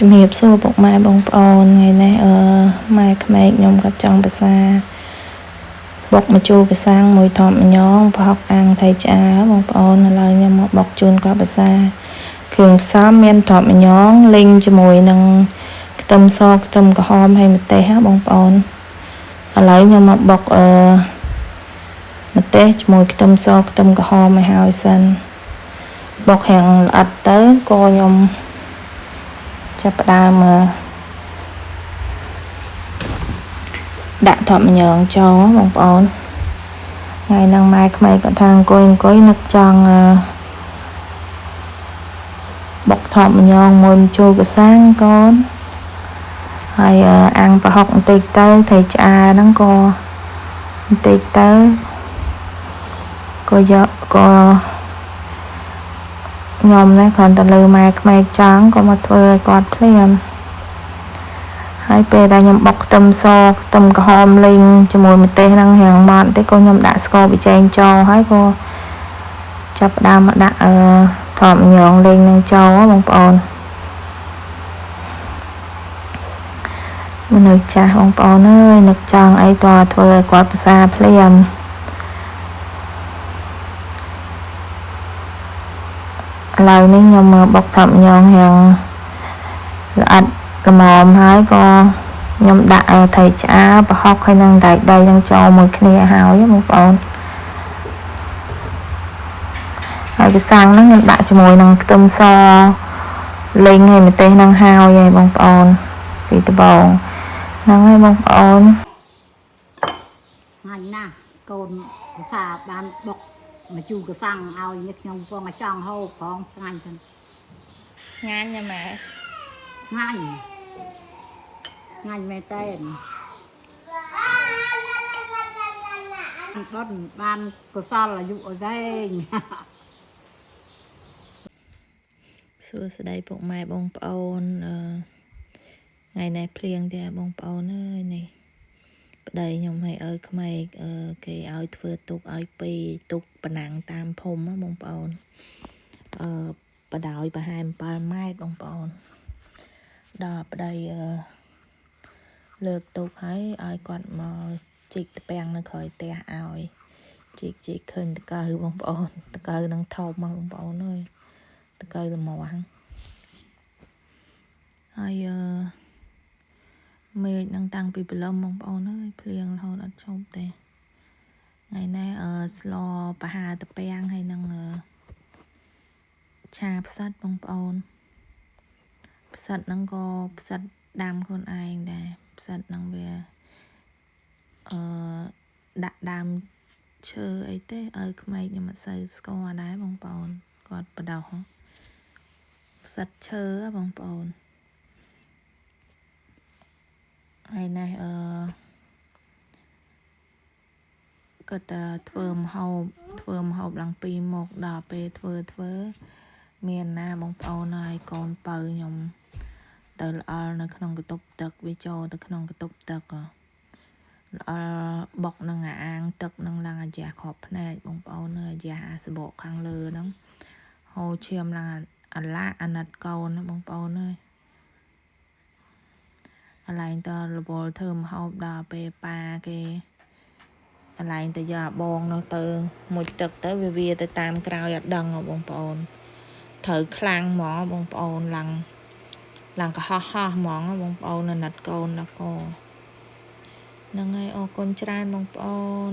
ជំរាបសួរពុកម៉ែបងប្អូនថ្ងៃនេះម៉ែក្មេកខ្ញុំក៏ចង់ភាសាបុកម្ជូរក្រសាំងមួយថតម្ញងប្រហុកអាំងថៃឆ្អើបងប្អូនឥឡូវខ្ញុំមកបុកជូនគាត់ភាសាគ្រឿងផ្សំមានថតម្ញងលីងជាមួយនឹងខ្ទឹមសខ្ទឹមក្រហមហើយម្ទេសហ៎បងប្អូនឥឡូវខ្ញុំមកបុកម្ទេសជាមួយខ្ទឹមសខ្ទឹមក្រហមឲ្យហើយសិនបុករាងល្អិតទៅក៏ខ្ញុំចាប់ផ្ដើមដាក់ថតម្ញងចូលបងប្អូនថ្ងៃហ្នឹងម៉ែក្មេកគាត់ថាអង្គុយនឹកចង់បុកថតម្ញងមួយម្ជូរក្រសាំងកូនហើយអាំងប្រហុកបន្តិចទៅត្រីឆ្អើហ្នឹងក៏បន្តិចទៅក៏យកក៏ខ្ញុំនេះគ្រាន់តែលើម៉ែក្មេកចង់ក៏មកធ្វើឲ្យគាត់ភ្លាមហើយពេលដែលខ្ញុំបុកខ្ទឹមសខ្ទឹមក្រហមលីងជាមួយម្ទេសហ្នឹងរាងម៉ត់តិចក៏ខ្ញុំដាក់ស្ករប៊ីចេងចូលហើយក៏ចាប់ផ្ដើមមកដាក់ថតម្ញងលីងនឹងចូលបងប្អូនមនុស្សចាស់បងប្អូនអើយនឹកចង់អីតើធ្វើឲ្យគាត់ភាសាភ្លាមឥឡូវនេះខ្ញុំមើលបុកថតម្ញងរាងល្អិតល្មមហើយក៏ខ្ញុំដាក់ត្រីឆ្អើប្រហុកហើយនឹងដែកដីនឹងចូលមួយគ្នាហើយបងប្អូនហើយក្រសាំងហ្នឹងខ្ញុំដាក់ជាមួយនឹងខ្ទឹមសលីងហើយម្ទេសហ្នឹងហើយហើយបងប្អូនពីដំបងហ្នឹងហើយបងប្អូន ថ្ងៃណាស់កូនភាសាបានបុកមកជូរក្រសាំងឲ្យនេះខ្ញុំផងចង់ហូបផងឆ្ងាញ់ចឹង ឆ្ងាញ់ណាម៉ែ ឆ្ងាញ់ឆ្ងាញ់មែនតើបុនបានកុសលអាយុឲ្យវែង សួស្តីពុកម៉ែបងប្អូនថ្ងៃនេះភ្លៀងទេបងប្អូនអើយនេះប្តីខ្ញុំឲ្យឪក្មេកគេឲ្យធ្វើទុកឲ្យពីរទុកប៉ណាំងតាមភូមិបងប្អូនបដោយប្រហែល7ម៉ែត្របងប្អូនដល់ប្តីលើកទុកហើយឲ្យគាត់មកជីកតពាំងនៅក្រោយផ្ទះឲ្យជីកឃើញតកៅបងប្អូនតកៅនឹងថោបមកបងប្អូនអើយតកៅល្មមហើយមេឃនឹងតាំងពីព្រលឹមបងប្អូនអើយភ្លៀងរហូតអត់ឈប់ទេថ្ងៃនេះស្លប្រហាតពាំងហើយនឹងឆាផ្សិតបងប្អូនផ្សិតហ្នឹងក៏ផ្សិតដាំខ្លួនឯងដែរផ្សិតហ្នឹងវាដាក់ដើមឈើអីទេឲ្យក្មេកខ្ញុំអត់សូវស្គាល់ដែរបងប្អូនគាត់បដោះផ្សិតឈើបងប្អូនហើយនេះគាត់តែធ្វើម្ហូបឡើងពីមុខដល់ពេលធ្វើមានណាបងប្អូនហើយកូនបើខ្ញុំទៅល្អល់នៅក្នុងកន្ទប់ទឹកវាចូលទៅក្នុងកន្ទប់ទឹកល្អល់បុកនឹងអាងទឹកនឹងឡើងអាយ៉ាគ្រាប់ភ្នែកបងប្អូនអាយ៉ាអាសបកខាងលើហ្នឹងហូរឈាមឡើងអាឡាអាណិតកូនបងប្អូនអើយកន្លែងតរវល់ធ្វើម្ហូបដល់ពេលប៉ាគេកន្លែងទៅយកអាបងនោះទៅមួយទឹកទៅវាទៅតាមក្រោយអត់ដឹងបងប្អូនត្រូវខ្លាំងហ្មងបងប្អូនឡើងកុហកហោះហ្មងបងប្អូនអាណិតកូនដល់កហ្នឹងហើយអរគុណច្រើនបងប្អូន